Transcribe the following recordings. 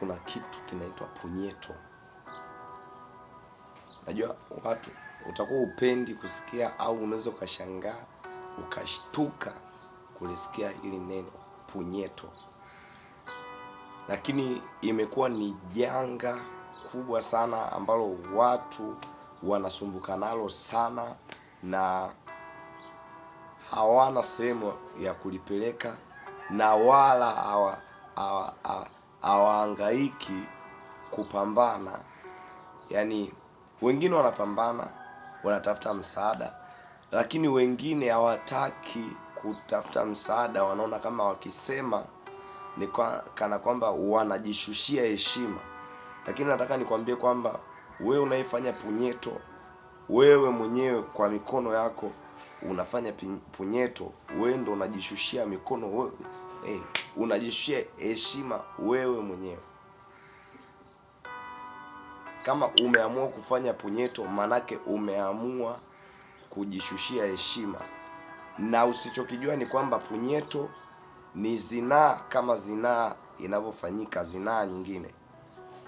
Kuna kitu kinaitwa punyeto. Najua watu utakuwa upendi kusikia au unaweza ukashangaa ukashtuka kulisikia hili neno punyeto, lakini imekuwa ni janga kubwa sana ambalo watu wanasumbuka nalo sana na hawana sehemu ya kulipeleka na wala hawahangaiki kupambana. Yani wengine wanapambana, wanatafuta msaada, lakini wengine hawataki kutafuta msaada, wanaona kama wakisema ni kana kwamba wanajishushia heshima. Lakini nataka nikwambie kwamba wewe unaifanya punyeto, wewe mwenyewe kwa mikono yako unafanya punyeto, wewe ndo unajishushia mikono wewe, unajishushia heshima wewe mwenyewe. Kama umeamua kufanya punyeto, manake umeamua kujishushia heshima, na usichokijua ni kwamba punyeto ni zinaa kama zinaa inavyofanyika zinaa nyingine,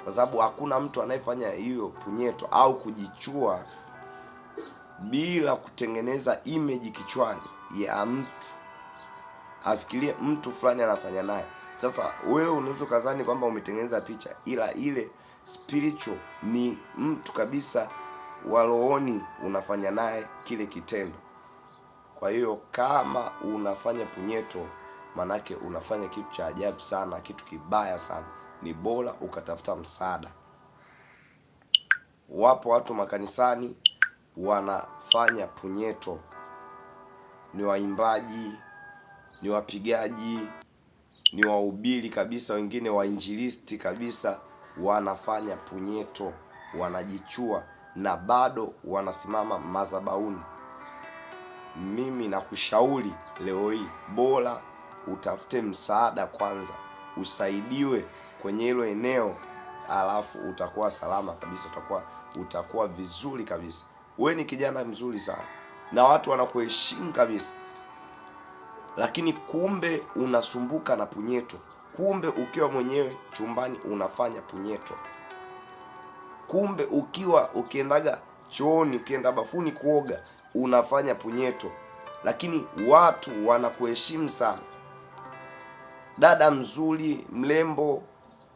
kwa sababu hakuna mtu anayefanya hiyo punyeto au kujichua bila kutengeneza image kichwani ya mtu, afikirie mtu fulani anafanya naye. Sasa wewe unaweza ukadhani kwamba umetengeneza picha, ila ile spiritual ni mtu kabisa wa rohoni unafanya naye kile kitendo. Kwa hiyo kama unafanya punyeto, manake unafanya kitu cha ajabu sana, kitu kibaya sana. Ni bora ukatafuta msaada. Wapo watu makanisani wanafanya punyeto, ni waimbaji, ni wapigaji, ni wahubiri kabisa, wengine wainjilisti kabisa, wanafanya punyeto, wanajichua na bado wanasimama madhabahuni. Mimi nakushauri leo hii, bora utafute msaada kwanza, usaidiwe kwenye hilo eneo, alafu utakuwa salama kabisa, utakuwa vizuri kabisa. Wewe ni kijana mzuri sana na watu wanakuheshimu kabisa, lakini kumbe unasumbuka na punyeto. Kumbe ukiwa mwenyewe chumbani unafanya punyeto. Kumbe ukiwa ukiendaga chooni, ukienda bafuni kuoga unafanya punyeto, lakini watu wanakuheshimu sana. Dada mzuri, mrembo,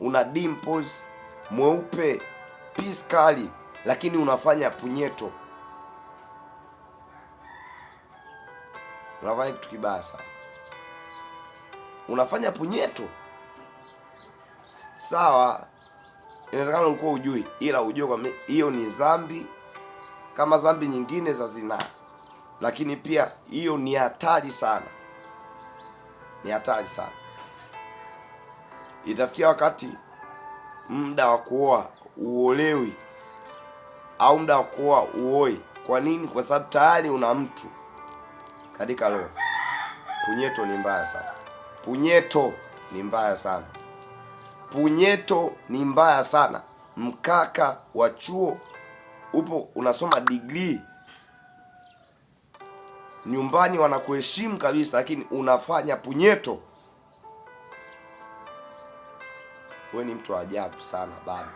una dimples, mweupe, piskali, lakini unafanya punyeto. Unafanya kitu kibaya sana, unafanya punyeto. Sawa, inawezekana ulikuwa ujui, ila ujue kwamba hiyo ni dhambi kama dhambi nyingine za zinaa, lakini pia hiyo ni hatari sana, ni hatari sana. Itafikia wakati muda wa kuoa uolewi, au muda wa kuoa uoi. Kwa nini? Kwa sababu tayari una mtu katika roho. Punyeto ni mbaya sana, punyeto ni mbaya sana, punyeto ni mbaya sana. Mkaka wa chuo upo unasoma degree, nyumbani wanakuheshimu kabisa, lakini unafanya punyeto. Wewe ni mtu wa ajabu sana baba,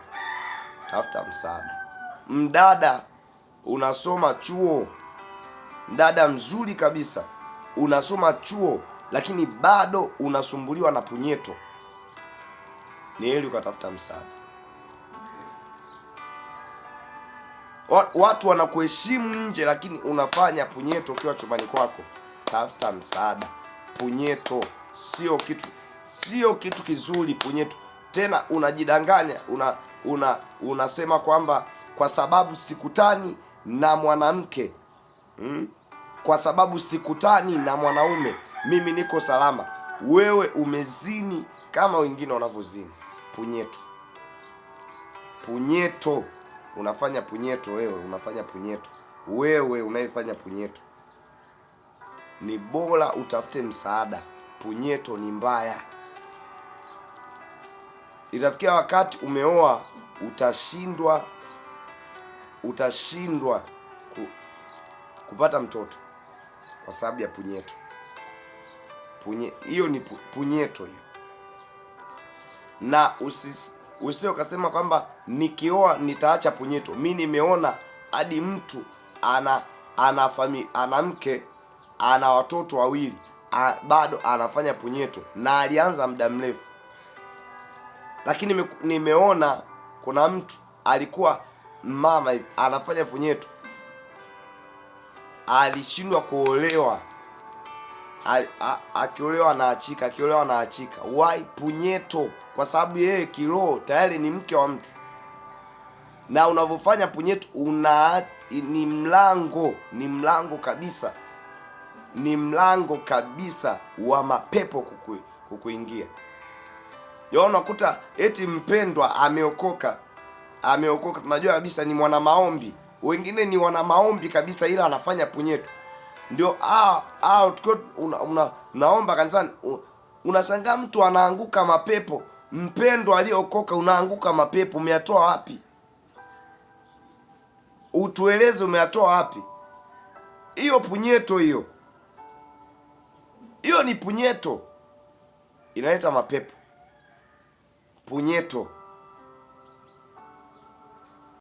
tafuta msaada. Mdada unasoma chuo, mdada mzuri kabisa, unasoma chuo lakini bado unasumbuliwa na punyeto, ni heri ukatafuta msaada. Watu wanakuheshimu nje, lakini unafanya punyeto ukiwa chumbani kwako. Tafuta msaada. Punyeto sio kitu kizuri. Punyeto tena unajidanganya, unasema kwamba kwa sababu sikutani na mwanamke kwa sababu sikutani na mwanaume mimi niko salama. Wewe umezini kama wengine wanavyozini. Punyeto, punyeto, unafanya punyeto wewe, unafanya punyeto wewe, unayefanya punyeto, ni bora utafute msaada. Punyeto ni mbaya. Itafikia wakati umeoa, utashindwa kupata mtoto kwa sababu ya punyeto. Hiyo ni punyeto hiyo. Na Usije ukasema kwamba nikioa nitaacha punyeto. Mi nimeona hadi mtu ana mke, ana watoto wawili, bado anafanya punyeto na alianza muda mrefu. Lakini nimeona kuna mtu alikuwa mama hivi anafanya punyeto, alishindwa kuolewa. Akiolewa anaachika, akiolewa anaachika. Why? Punyeto. Kwa sababu yeye kiroho tayari ni mke wa mtu, na unavyofanya punyeto ni mlango, ni mlango kabisa, ni mlango kabisa wa mapepo kukuingia. Yaani unakuta eti mpendwa ameokoka, ameokoka, tunajua kabisa ni mwana maombi, wengine ni wana maombi kabisa, ila anafanya punyeto. Ndio tukiwa unaomba kanisani, unashangaa mtu anaanguka mapepo. Mpendwa aliyeokoka unaanguka mapepo, umeyatoa wapi? Utueleze umeyatoa wapi? Hiyo punyeto hiyo, hiyo ni punyeto inaleta mapepo. Punyeto.